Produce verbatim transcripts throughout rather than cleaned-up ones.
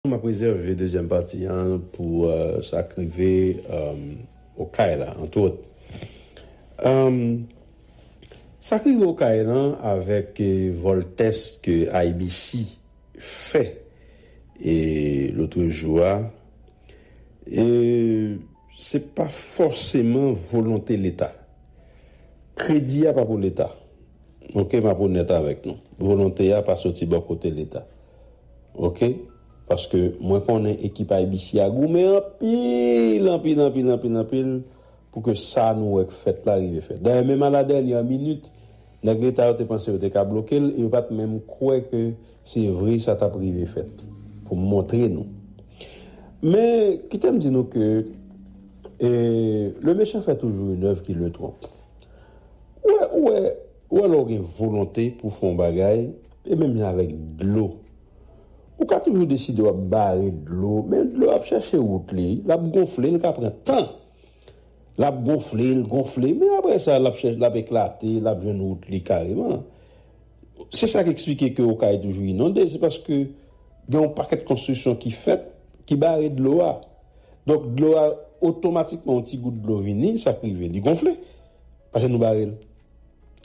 M ap rezève dezyèm pati an pou euh, sa k rive euh, Okay la, antwòt. Euh, sa k rive Okay lan avèk euh, vòl tès ke I B C fè e lòt jou a, e se pa fòseman volonte Leta. Kredi a pa pou Leta. Ok, m ap onèt avèk nou. Volonte a pa soti bò kote Leta. Ok? Paske mwen konnen ekip I B C a goumen anpil, anpil, anpil, anpil, anpil pou ke sa nou wè k fèt la rive fèt. Dayè, menm a la dènyè minit, nèg Leta yo te panse yo te ka bloke l e yo pa t menm kwè ke se vre sa t ap rive fèt. Pou m montre nou. Men, kite m di nou ke e, le méchant fait toujours une œuvre qui le trompe. Ou wè, ou wè, ou wè lè w gen volonte pou fè yon bagay, e menm jan avèk dlo. Ou ka toujou deside w ap bare dlo, men dlo ap chèche wout li, l ap gonfle, l ka pran tan. L ap gonfle, l gonfle, men apre sa, l ap chèche, l ap eklate, l ap jwenn wout li kareman. Se sa k eksplike ke Okay toujou inonde, se paske gen yon pakèt konstriksyon ki fèt, ki bare dlo a. Donk, dlo a, otomatikman, yon ti gout dlo vini, sa k rive, li gonfle. Paske nou bare l.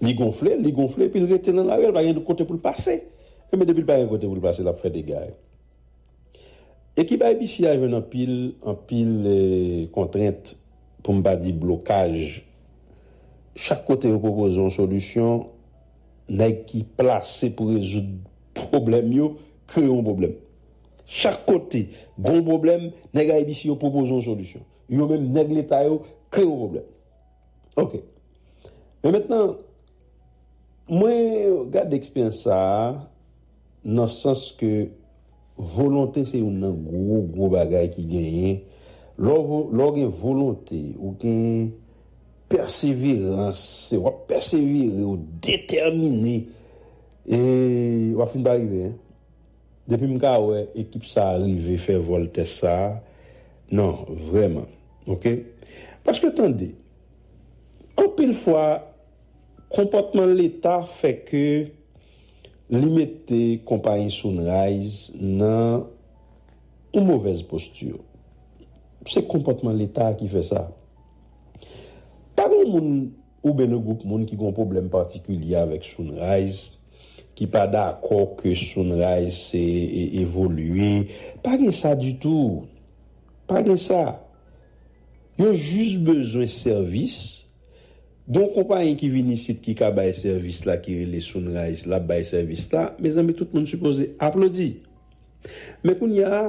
Li gonfle, li gonfle, epi l rete nan lari a, l pa gen kote pou l pase. Ebyen, depi l pa gen kote pou l pase, l ap fè dega. Ekip I B C a jwenn anpil, anpil eh, kontrent, pou m pa di blokaj. Chak kote yo pwopoze yon solisyon, nèg ki plase pou rezoud pwoblèm yo, kreye yon pwoblèm. Chak kote, gon pwoblèm, nèg I B C yo pwopoze yon solisyon. Yo menm, nèg Leta yo, kreye yon pwoblèm. Ok. Men mentnan, mwen gade eksperyans sa a nan sans ke volonte se youn nan gwo, gwo bagay ki genyen. Lè w vo- lè w gen volonte, ou gen pèseverans, w ap pèsevere, ou detèmine, e w ap fin pa rive, en. Depi m ka wè ekip sa a rive fè vòl tès sa a, non, vrèman. Ok? Paske tande, anpil fwa, konpòtman Leta fè ke li mete konpayi Sunrise nan yon movèz posti. Se konpòtman Leta ki fè sa. Pa gen moun oubyen yon gwoup moun ki gen yon pwoblèm patikilye avèk Sunrise, ki pa dakò ke Sunrise e, e, evolye. Pa gen sa ditou. Pa gen sa. Yo jis bezwen sèvis. Gon konpayi ki vin isit ki ka bay sèvis la, ki rele Sunrise, l ap bay sèvis la. Mezanmi, tout moun sipoze aplodi. Men kounye a,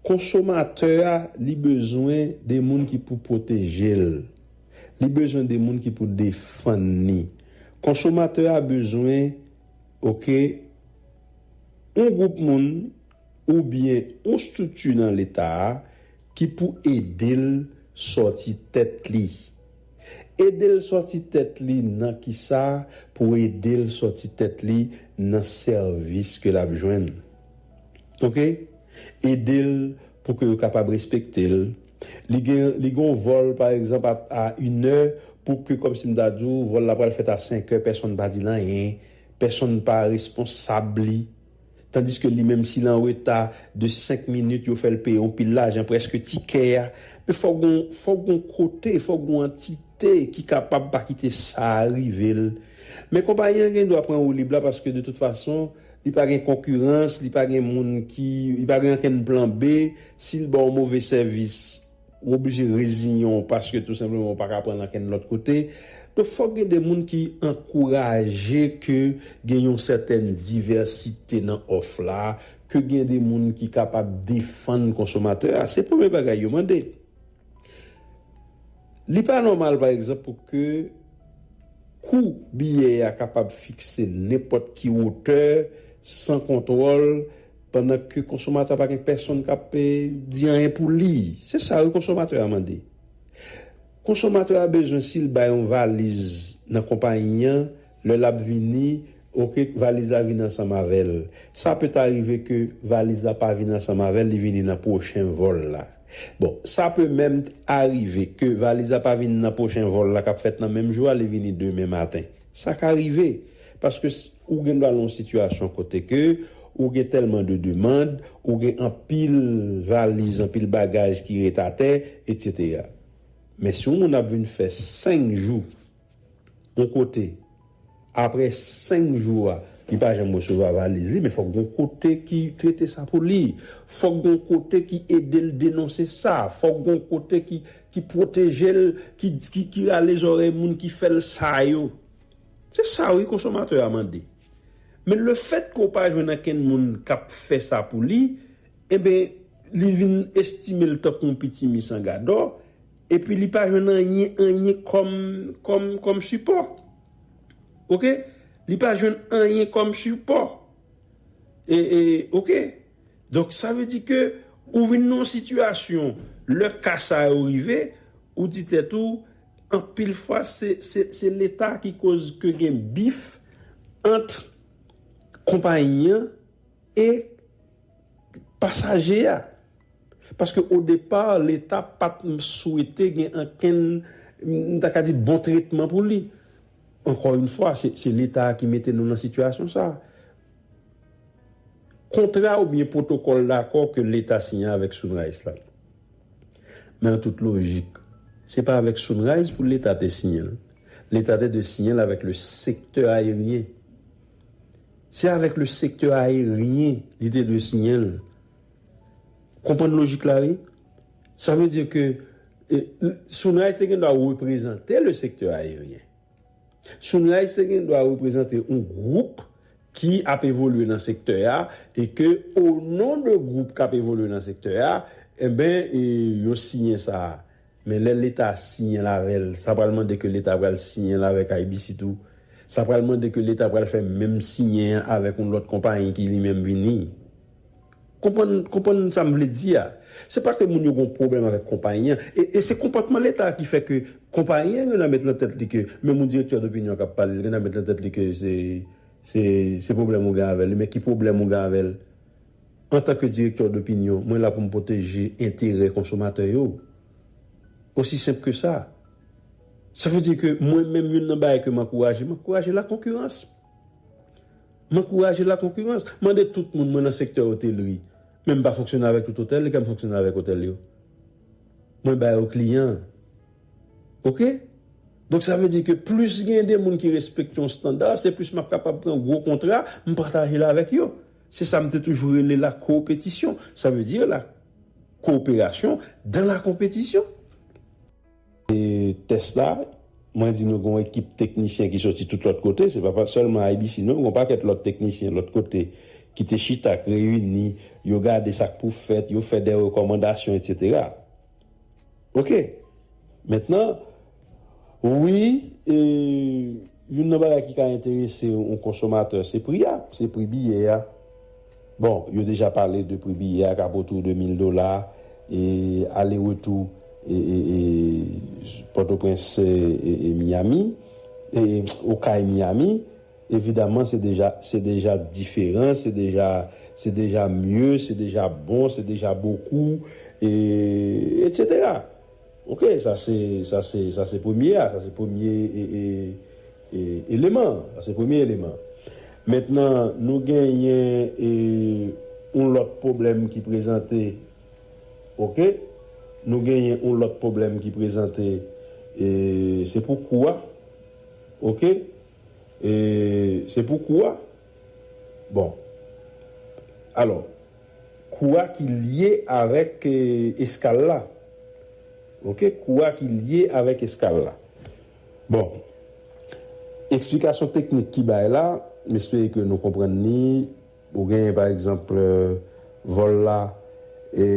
konsomatè a, li bezwen de moun ki pou pwoteje l. Li bezwen de moun ki pou defann li. Konsomatè a bezwen, ok, yon gwoup moun oubyen yon estrikti nan Leta a ki pou ede l sòti tèt li. Ede l sòti tèt li nan kisa? Pou ede l sòti tèt li nan sèvis ke l ap jwenn. Ok? Ede l pou ke yo kapab respekte l. Li gen, li gen yon vòl, pa egzanp, a, a inè, pou ke, kòmsi m ta di w, vòl la pral fèt a senk è, pèsonn pa di l anyen, pèsonn pa responsab li. Tandiske li menm, si l an reta de senk minit, yo fè l peye yon pil lajan, prèske tikè a. Men fòk gon, fòk gon kote, fòk gon antite ki kapab pa kite sa rive l. Men konpayi an gen dwa pran woulib la, paske de tout fason, li pa gen konkirans, li pa gen moun ki, li pa gen ankenn plan B. Si l ba w move sèvis, ou oblije reziyen w paske tou senpleman ou pa ka pran l ankenn lòt kote. Donk, fòk gen de moun ki ankouraje ke gen yon sètèn divèsite nan òf la, ke gen de moun ki kapab defann konsomatè a. Se premye bagay yo mande. Li pa nòmal, pa egzanp, pou ke kou biyè a kapab fikse nenpòt ki wotè, san kontwòl, pandan ke konsomatè a pa gen pèsonn k ap, eh, di anyen pou li. Se sa wi konsomatè a mande. Konsomatè a bezwen, si l bay yon valiz nan konpayi an, lè l ap vini, ok, valiz la vin ansanm avè l. Sa pè ta rive ke valiz la pa vin ansanm avè l, li vini nan pwochen vòl la. Bon, sa pè menm arive ke valiz la pa vin nan pwochen vòl la k ap fèt nan menm jou a, li vini demen maten. Sa ka rive, paske s- ou gen dwa nan yon sitiyasyon kote ke Ou gen tèlman de demann, ou gen anpil valiz, anpil bagaj ki ret atè, etsetera. Men si yon moun ap vin fè senk jou yon kote, apre senk jou a, li pa janm resevwa valiz li, men fòk gon kote ki trete sa pou li. Fòk gon kote ki ede l denonse sa. Fòk gon kote ki, ki pwoteje l, ki, ki, ki rale zòrèy moun ki fè l sa yo. Se sa wi konsomatè a mande. Men lefètke w pa jwenn ankenn moun k ap fè sa pou li, enben, li vin estime l tankou yon pitimi san gadò, epi li pa jwenn anyen, anyen kòm, kòm, kòm sipò. Oke? Li pa jwenn anyen kòm sipò. E, e, oke? Donk, sa vle di ke ou vin nan yon sitiyasyon, lè ka sa yo rive, ou di tèt ou, anpil fwa, se, se, se Leta ki koz ke gen bif ant konpayi an e pasaje a. Paske o depa, Leta pa t swete gen ankenn, m ta ka di, bon tretman pou li. Ankò yon fwa, se, se Leta a ki mete nou nan sitiyasyon sa a. Kontra oubyen pwotokòl dakò ke Leta siyen avèk Sunrise la, men an tout lojik, se pa avèk Sunrise pou Leta te siyen l. Leta te dwe siyen l avèk le sektè ayeryen. Se avèk le sektè ayeryen li te dwe siyen l. Konprann lojik la, wi? Sa vle di ke, e, Sunrise te gen dwa reprezante le sektè ayeryen. Sunrise te gen dwa reprezante yon gwoup ki ap evolye nan sektè a e ke, o non de gwoup k ap evolye nan sektè a, enben, e, yo siyen sa a. Men lè Leta siyen l avè l, sa pral mande ke Leta pral siyen l avèk I B C tou. Sa pral mande ke Leta pral fè menm siyen an avèk yon lòt konpayi ki li menm vini. Konprann, konprann sa m vle di a. Se pa ke moun yo gen pwoblèm avèk konpayi an. E, e se konpòtman Leta ki fè ke konpayi an gen dwa met nan tèt li ke menm yon direktè dopinyon k ap pale, li gen dwa met nan tèt li ke se, se, se pwoblèm ou gen avè l. Men ki pwoblèm ou gen avè l? Antanke direktè dopinyon, mwen la pou m pwoteje enterè konsomatè yo. Osi senp ke sa. Sa vle di ke mwen menm, youn nan bagay ke m ankouraje, m ankouraje lakonkirans. M ankouraje lakonkirans. Mande tout moun mwen nan sektè otelri. Men m pa fonksyone avèk tout otèl, lè m fonksyone avèk otèl yo. Mwen ba yo kliyan. Oke? Donk, sa vle di ke plis gen de moun ki respekte yon estanda, se plis m ap kapab pran gwo kontra, m pataje l avèk yo. Se sa m te toujou rele la kopetisyon. Sa vle di la coopération dans la compétition. E tès la, mwen di nou gen yon ekip teknisyen ki soti tout lòt kote, se pa, pa sèlman I B C non, gen yon pakèt lòt teknisyen lòt kote ki te chita, k reyini, yo gade sa k pou fèt, yo fè de rekòmandasyon, etsetera. Oke. Mentnan, wi, e, youn nan bagay ki ka enterese yon konsomatè, se pri a, se pri biyè a. Bon, yo deja pale de pri biyè a k ap otou de mil dola, e ale retou, e, e, e, Pòtoprens, e, e, e Miami, e Okay Miami. Evidaman, se deja, se deja diferan, se deja, se deja mye, se deja bon, se deja bokou, e, etsetera. Oke, sa se, sa se, sa se premye a, sa se premye, e, e, e, eleman, sa se premye eleman. Mentnan, nou genyen, e, yon lòt pwoblèm ki prezante, oke? Nou genyen yon lòt pwoblèm ki prezante, e, se pou kou a, oke? E, se pou kou a. Bon. Alò, kou a ki lye avèk, e, eskal la. Oke, kou a ki lye avèk eskal la. Bon. Eksplikasyon teknik ki bay la, m espere ke nou konprann li. Ou genyen, pa egzanp, e, vòl la, e,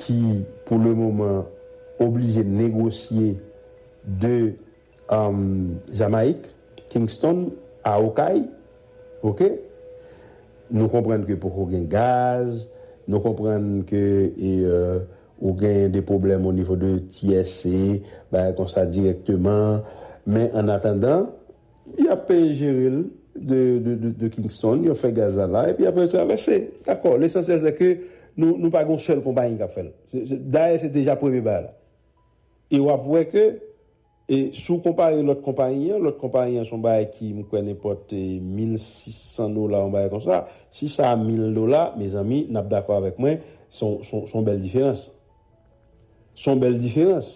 ki, pou le moman, oblije negosye de, um, Jamayik, Kingston, a Okay, oke? Nou konprann ke poko gen gaz, nou konprann ke, e, e, ou gen de pwoblèm o nivo de T S A, bagay konsa dirèkteman. Men, an atandan, y ap jere l de, de, de, de Kingston, yo fè gaz la la, epi apre travèse. Dakò, lesansyèl se ke nou, nou pa gen yon sèl konpayi k ap fè l. Se, se, dayè, se deja premye bagay la. E w ap wè ke E si w konpare lòt konpayi an, lòt konpayi an se yon bagay ki, m kwè, nenpòt, e, mil sis san dola, yon bagay konsa. Si sa a mil dola, mezanmi, n ap dakò avèk mwen, se yon, se yon, se yon bèl diferans. Se yon bèl diferans.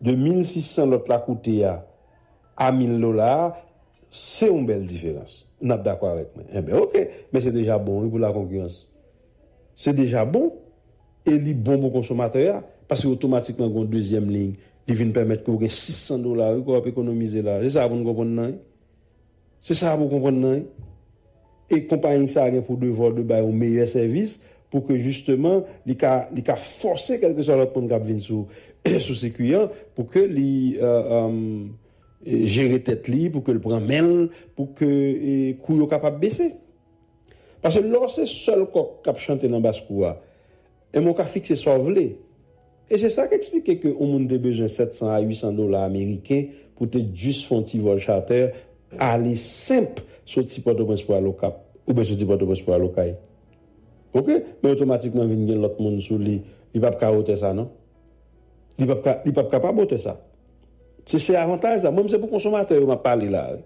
De mil sis san lòt la koute a, a mil dola a, se yon bèl diferans. N ap dakò avèk mwen. Enben, oke. Men se deja bon, wi, pou lakonkirans. Se deja bon. E li bon pou konsomatè a. Paske otomatikman, gen yon dezyèm liy. Li vin pèmèt ke w gen sis san dola, wi, ke w ap ekonomize la. Se sa pou n konprann nan, wi. Se sa pou w konprann nan, wi. E konpayi sa a gen pou devwa de bay yon meyè sèvis pou ke, jisteman, li ka, li ka fòse kèlkeswa lòt moun k ap vin sou, sou sikui an, pou ke li, e, e, e, jere tèt li, pou ke l pran men l, pou ke, e, kou yo kapab bese. Paske lè w se sèl kòk k ap chante nan baskou a, enben, w ka fikse sa w vle. E se sa k eksplike ke yon moun te bezwen sèt san a uit san dola ameriken pou te jis fè yon ti vòl chatè, ale senp, soti Pòtoprens pou al Okap, oubyen soti Pòtoprens pou al Okay. Oke? Men otomatikman vin gen lòt moun sou li, li p ap ka wotè sa, non. Li p ap ka, li p ap kapab wotè sa. Se, se avantaj sa. Mwen, se pou konsomatè yo m ap pale la, wi.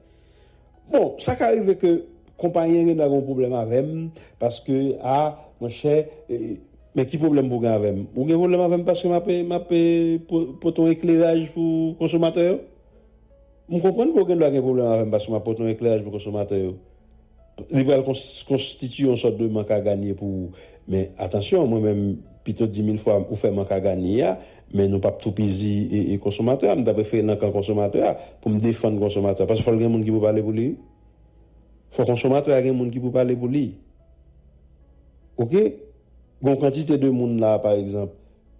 Bon, sa ka rive ke konpayi an gen dwa gen yon pwoblèm avè m, paske, a, monchè, e, men ki pwoblèm pou w gen avè m? Ou gen pwoblèm avè m paske m ap, m ap, e, po-, pote yon ekleraj pou konsomatè yo? M konprann ke w gen dwa gen pwoblèm avè m paske m ap pote yon ekleraj pou konsomatè yo. Li pral kons-, konstitiye yon sòt de mank a ganye pou ou. Men atansyon, mwen menm, pito di mil fwa ou fè mank a ganye a, men nou p ap toupizi e, e konsomatè a. M ta prefere nan kan konsomatè a pou m defann konsomatè a. Paske fò l gen moun ki pou pale pou li. Fò konsomatè a gen moun ki pou pale pou li. Oke? Gon kantite de moun la, pa egzanp,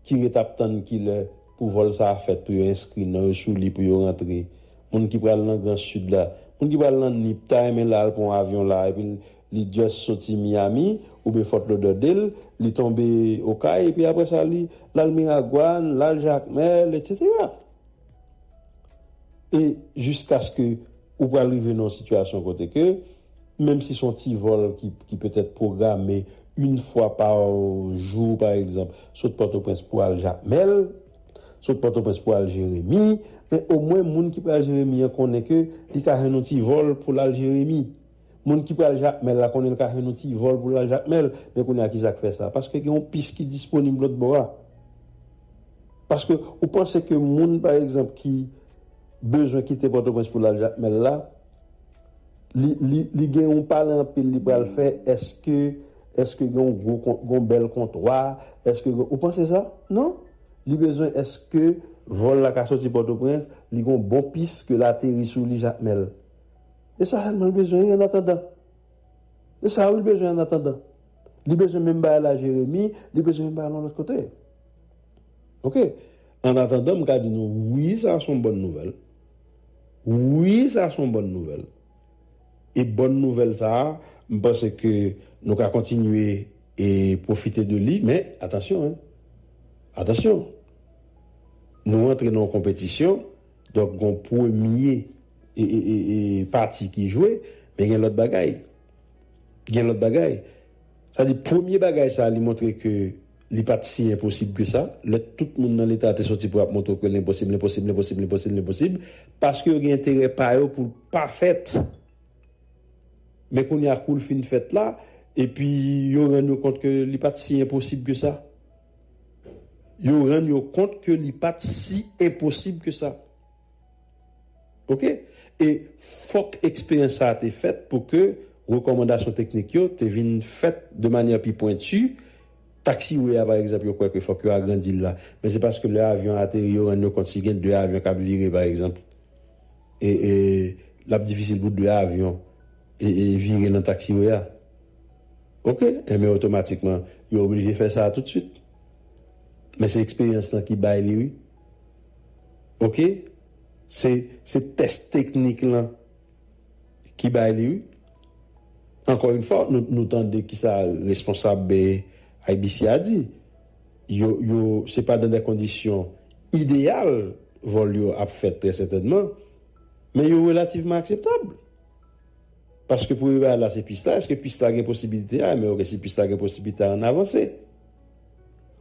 ki ret ap tann kilè pou vòl sa a fèt, pou yo enskri non yo sou li, pou yo rantre. Moun ki pral nan Gran Sid la, moun ki pral nan Nip, ta renmen l al pran yon avyon la, epi li just soti Miami, oubyen Fort Lauderdale, li tonbe Okay, epi apre sa, li, l al Miragwàn, l al Jakmèl, etsetera. E jiskaske ou pral rive nan yon sitiyasyon kote ke, menm si se yon ti vòl ki, ki petèt pwograme yon fwa pa jou, pa egzanp, sot Pòtoprens pou al Jakmèl, sot Pòtoprens pou al Jeremi, men omwen moun ki pral Jeremi an konnen ke li ka jwenn yon ti vòl pou l al Jeremi. Moun ki pral Jakmèl la konnen l ka jwenn yon ti vòl pou l al Jakmèl. Men kounye a, ki sa k fè sa? Paske gen yon pis ki disponib lòt bò a. Paske ou panse ke moun, pa egzanp, ki bezwen kite Pòtoprens pou l al Jakmèl la, li, li, li gen yon pale anpil li pral fè, èske, èske gen yon gwo kon-, gen yon bèl kontwa, èske gen, ou panse sa? Non. Li bezwen èske vòl la ka soti Pòtoprens, li gen yon bon pis ke l ateri sou li Jakmèl. E sa sèlman l bezwen, wi, annatandan. E sa, wi, l bezwen annatandan. Li bezwen menm bagay la Jeremi, li bezwen menm bagay la yon lòt kote. Oke? Annatandan, m ka di nou, wi, sa se yon bòn nouvèl. Wi, sa se yon bòn nouvèl. E bòn nouvèl sa a, m panse ke nou ka kontinye e pwofite de li, men atansyon, en. Atansyon. Nou antre nan yon konpetisyon, donk, gon premye e, e, e, e pati ki jwe, men gen lòt bagay. Gen lòt bagay. Sa di, premye bagay sa, li montre ke li pa t si enposib ke sa. Lè tout moun nan Leta te soti pou ap montre ke l enposib, l enposib, l enposib, l enposib, l enposib, paske yo gen enterè pa yo pou l pa fèt. Men kounye a, kou l fin fèt la, epi yo rann yo kont ke li pa t si enposib ke sa. Yo rann yo kont ke li pa t si enposib ke sa. Oke? E fòk eksperyans sa a te fèt pou ke rekòmandasyon teknik yo te vin fèt de manyè pi pwenti. Taxiway a, pa egzanp, yo kwè ke fòk yo agrandi l la. Men se paske lè avyon ateri, yo rann yo kont si gen de avyon k ap vire, pa egzanp, e, e l ap difisil pou de avyon e, e vire nan taxiway a. Oke? Enben, otomatikman, yo oblije fè sa a toutswit. Men se eksperyans lan ki bay li, wi. Oke? Se, se tès teknik lan ki bay li, wi. Ankò yon fwa, nou, nou tande kisa responsab, eh, I B C a di. Yo, yo, se pa dans des conditions idéales vòl yo ap fèt, trè sètènman, men yo relativman akseptab. Paske premye bagay la, se pis la. Èske pis la gen posibilite a? Men oke, si pis la gen posibilite a, ann avanse.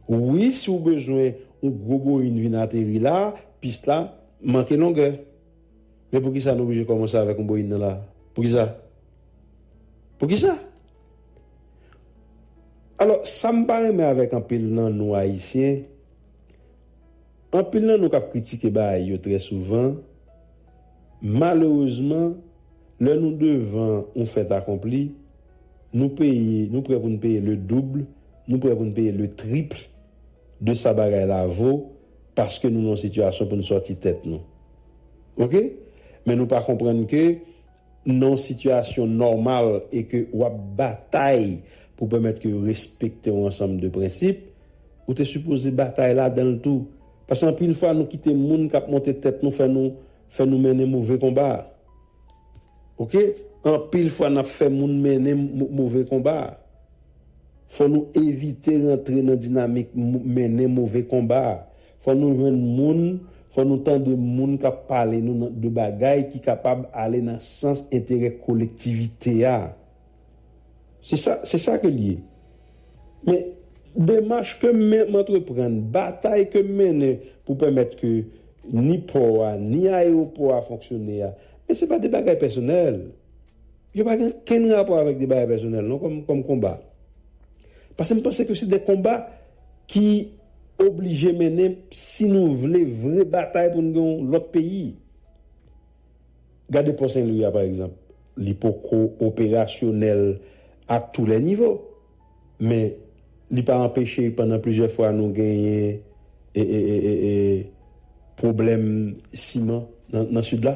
Wi, si w bezwen yon gwo Boeing vin ateri la, pis la, manke longè. Men poukisa nou oblije kòmanse avèk yon boyin nan la? Poukisa? Poukisa? Alò, sa m pa renmen avèk anpil nan nou Ayisyen, anpil nan nou k ap kritike bagay yo trè souvan, malerezman, lè nou devan yon fèt akonpli, nou peye, nou prè pou n peye le double, nou prè pou n peye le triple de sa bagay la vo, paske nou nan yon sitiyasyon pou n sòti tèt nou. Oke? Men nou pa konprann ke nan yon sitiyasyon nòmal e ke w ap batay pou pèmèt ke yo respekte yon ansanm de prensip, ou te sipoze batay ladan l tou. Paske anpil fwa nou kite moun k ap monte tèt nou fè nou, fè nou mennen move konba. Oke? Anpil fwa n ap fè moun mennen mo- move konba. Fò nou evite rantre nan dinamik mo- mennen move konba. Fò nou jwenn moun, fò nou tande moun k ap pale nou nan- de bagay ki kapab ale nan sans enterè kolektivite a. Se sa, se sa ke l ye. Men, demach ke m, m antreprann, batay ke m mennen pou pèmèt ke ni pò a, ni ayewopò a fonksyone a, men se pa de bagay pèsonèl. Yo pa gen okenn rapò avèk de bagay pèsonèl, non, kòm, kòm konba. Paske m panse ke se de konba ki oblije mennen si nou vle vre batay pou n gen yon lòt peyi. Gade Pò Sen Lwi a, pa egzanp. Li poko operasyonèl à tous les niveaux. Men, li pa anpeche pandan plizyè fwa nou genyen e, e, e, e, e, pwoblèm siman nan, nan Sid la.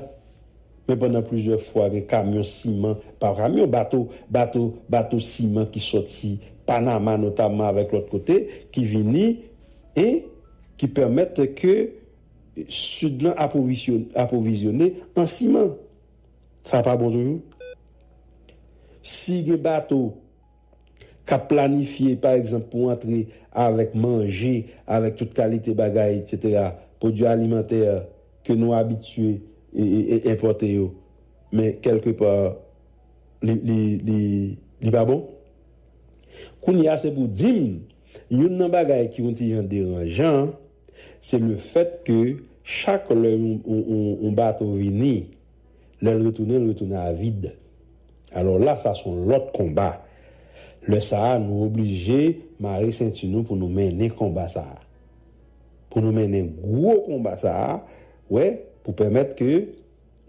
Men pandan plizyè fwa, gen kamyon siman, pa kamyon, bato, bato, bato siman ki sòti Panama, notamman avèk lòt kote, ki vini, e ki pèmèt ke Sid lan apwovisyon- apwovizyone an siman. Sa pa bon toujou? Si gen bato k ap planifye, pa egzanp, pou antre avèk manje, avèk tout kalite bagay, etsetera, pwodui alimantè ke nou abitye e, e, e enpòte yo, men kèlkepa, li, li, li, li pa bon. Kounye a, se pou di m, youn nan bagay ki yon ti jan deranjan, se le fèt ke chak lè yon, yon, yon, yon bato vini, lè l retounen, l retounen a vid. Alò la, sa se yon lòt konba. Lè sa a, nou oblije mare senti nou pou nou mennen konba sa a. Pou nou mennen gwo konba sa a, wè, pou pèmèt ke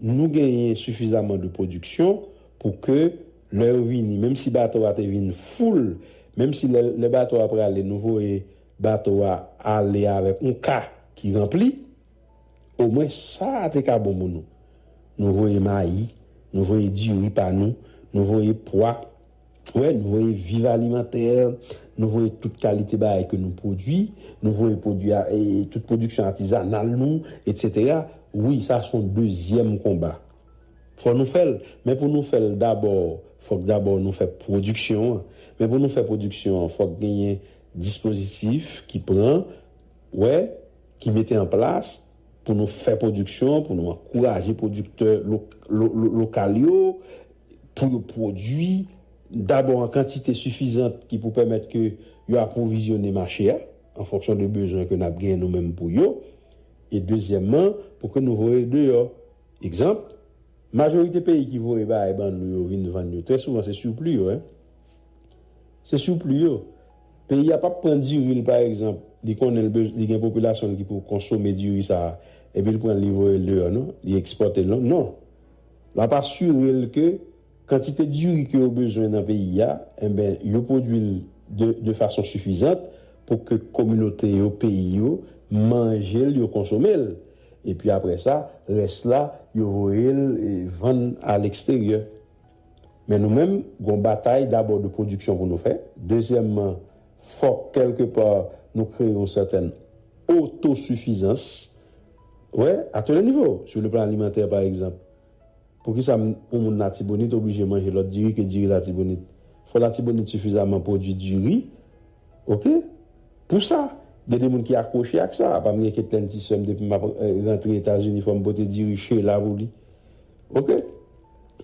nou genyen sifizaman de pwodiksyon pou ke lè yo vini, menm si bato a te vin foul, menm si lè, lè bato a prale, nou voye bato a ale avèk yon ka ki ranpli, omwen sa a te ka bon pou nou. Nou voye mayi, nou voye diri pa nou, nou voye pwa, wè, nou voye viv alimantè, nou voye tout kalite bagay ke nou pwodui, nou voye pwodui a, e, tout pwodiksyon atizanal nou, etsetera. Wi, sa se yon dezyèm konba. Fò nou fè l, men pou nou fè l dabò, fòk dabò nou fè pwodiksyon an. Men pou nou fè pwodiksyon an, fòk genyen dispozitif ki pran, wè, ki mete an plas pou nou fè pwodiksyon, pou nou ankouraje pwodiktè lo- lo- lo- lokal yo, pou yo pwodui dabò an kantite sifizant ki pou pèmèt ke yo apwovizyone mache a, an fonksyon de bezwen ke n ap genyen nou menm pou yo, e dezyèmman, pou ke nou voye l deyò. Egzanp, majorite peyi ki voye bagay ban nou yo vin vann yo, trè souvan se sipli yo, en. Se sipli yo. Peyi a p ap pran diri l, pa egzanp, li konnen l bez- li gen popilasyon l ki pou konsome diri sa a, epi l pran l, li voye l deyò, non? Li ekspòte l, non? Non. L ap asire l ke kantite diri ke yo bezwen nan peyi a, enben, yo pwodui l de, de fason sifizant pou ke kominote yo, peyi yo, manje l, yo konsome l. Epi apre sa, rès la, yo voye l, e, vann a leksteryè. Men nou menm, gon batay dabò de pwodiksyon pou nou fè. Dezyèmman, fòk kèlkepa nou kreye yon sètèn otosifizans. Wè, à tous les niveaux, sur le plan alimentaire, pa egzanp. Poukisa m- yon moun Latibonit oblije manje lòt diri ke diri Latibonit? Fò Latibonit sifizaman pwodui diri, oke? Pou sa, gen de moun ki akwoche ak sa. Pa m gen kèk lè m ti sè m depi m ap, eh, rantre Etazini, fò m pote diri Sheila pou li. Oke?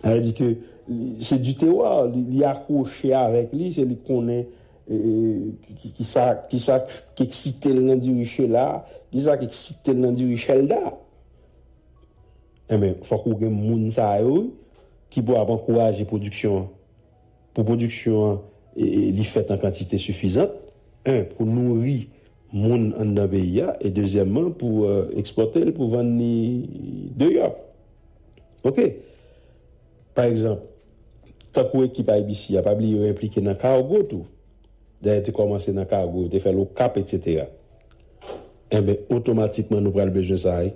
Sa vle di ke li- se du terroir, li, li akwoche avèk li, se li k konnen, eh, eh, ki, ki sa, ki sa k eksite l nan diri Sheila, ki sa k eksite l nan diri Shelda. Enben, fòk ou gen moun sa yo ki pou ap ankouraje pwodiksyon an. Pou pwodiksyon an e, e, li fèt an kantite sifizan, en, pou nouri moun anndan peyi a, e dezyèmman, pou e, ekspòte l, pou vann li deyò. Oke. Pa egzanp, tankou ekip I B C a, pa bliye yo enplike nan kago tou. Dayè, te kòmanse nan kago, yo te fè l Okap, etsetera. Enben, otomatikman, nou pral bezwen sa, wi.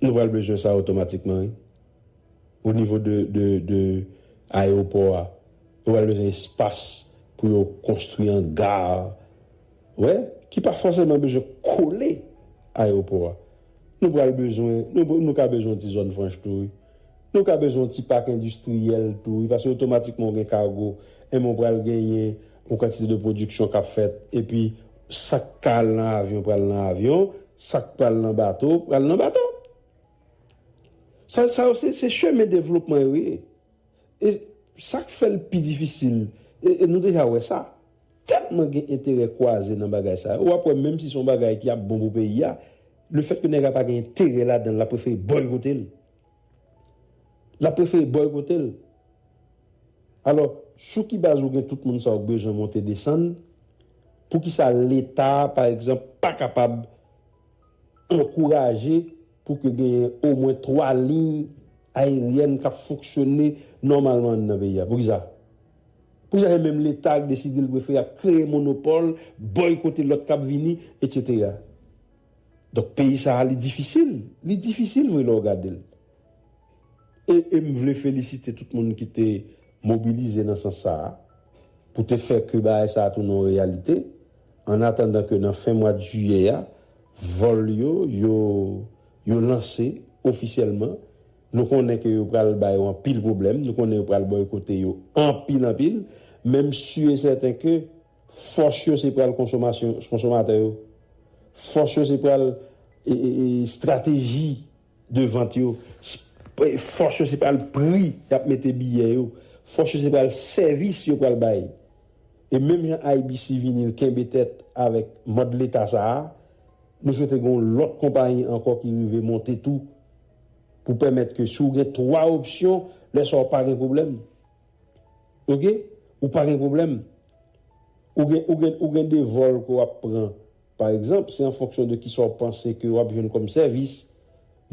Nou pral bezwen sa otomatikman, wi. O nivo de, de, de ayewopò a, nou pral bezwen espas pou yo konstwi anga, wè, ki pa fòseman bezwen kole ayewopò a. Nou pral bezwen, nou, nou ka bezwen yon ti zòn franch tou, wi. Nou ka bezwen yon ti pak endistriyèl tou, wi, paske otomatikman w gen kago, enben w pral genyen yon kantite de pwodiksyon k ap fèt, epi sa k ka al nan avyon pral nan avyon, sa k pral nan bato pral nan bato. Sa, sa yo, se, se chemen devlopman yo ye. E sa k fè l pi difisil, e, e nou deja wè sa, tèlman gen enterè kwaze nan bagay sa yo, w ap wè menm si se yon bagay ki ap bon pou peyi a, lefètke nèg la pa gen enterè ladan l, l ap prefere bòykote l. L ap prefere bòykote l. Alò, sou ki baz ou gen tout moun sa yo k bezwen monte desann? Poukisa Leta, pa egzanp, pa kapab ankouraje pou ke genyen omwen twa liy ayeryèn k ap fonksyone nòmalman anndan peyi a? Poukisa? Poukisa se menm Leta k deside l prefere ap kreye monopòl, bòykote lòt k ap vini, etsetera? Donk, peyi sa a, li difisil. Li difisil vre lè w gade l. E, e m vle felisite tout moun ki te mobilize nan sans sa a, pou te fè ke bagay sa a tounen yon reyalite, an atandan ke nan fen mwa jiyè a, vòl yo, yo, yo lanse ofisyèman. Nou konnen ke yo pral ba yo anpil pwoblèm, nou konnen yo pral bòykote yo anpil, anpil, men m si e sèten ke fòs yo se pral konsomasyon, konsomatè yo. Fòs yo se pral e, e, e, estrateji de vant yo. S-, fòs yo se pral pri y ap mete biyè yo. Fòs yo se pral sèvis yo pral bay. E menm jan I B C vini l kenbe tèt avèk mòd Leta sa a, nou swete gen yon lòt konpayi ankò ki rive monte tou pou pèmèt ke si w gen twa opsyon, lè sa a w pa gen pwoblèm. Oke? Ou pa gen pwoblèm. Ou gen, ou gen, ou gen de vòl ke w ap pran. Pa egzanp, se an fonksyon de kisa w panse ke w ap jwenn kòm sèvis.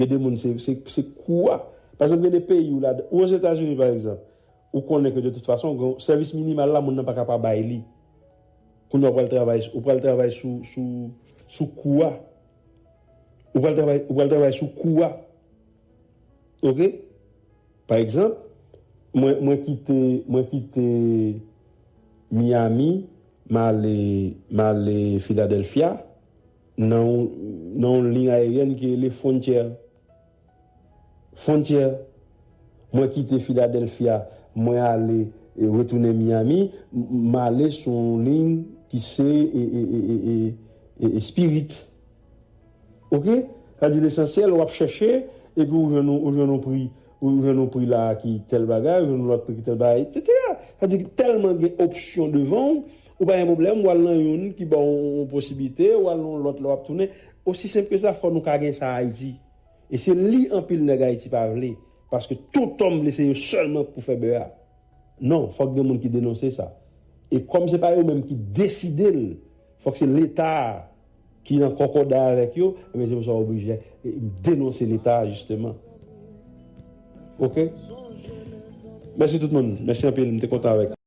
Gen de moun, se, se, se kou a. Pa egzanp, gen de peyi ou la, ou Ozetazini, pa egzanp, ou konnen ke de tout fason, gen sèvis minimal la, moun nan pa ka pa bay li. Kounye a, ou pral travay, ou pral travay sou, sou, sou kou a. Ou pral travay, ou pral travay sou kou a. Oke? Pa egzanp, mwen, mwen kite, mwen kite Miami, m ale, m ale Philadelphia, nan yon, nan yon liy ayeryèn ki rele Frontier. Frontier. Mwen kite Philadelphia, mwen ale, e, retounen Miami, m, m ale sou yon liy ki se, e, e, e, e, e, e, e Spirit. Oke? Sa di lesansyèl, w ap chèche, epi ou jwenn, ou jwenn yon pri, ou jwenn yon pri la ki tèl bagay, ou jwenn yon lòt pri ki tèl bagay, etsetera. Sa di tèlman gen opsyon devan w, ou pa gen pwoblèm, w al nan youn ki ba w yon posiblite, w al nan yon lòt la w ap tounen. Osi senp ke sa, fò nou ka gen sa Ayiti. E se li anpil nèg Ayiti pa vle, paske tout òm vle se yo sèlman pou fè bè a. Non, fòk gen moun ki denonse sa. E kòm se pa yo menm ki deside l, fòk se Leta a ki an kòkòda avèk yo, ebyen se pou sa w oblije denonse Leta a, jisteman. Oke? Mèsi tout moun. Mèsi anpil. M te kontan avèk.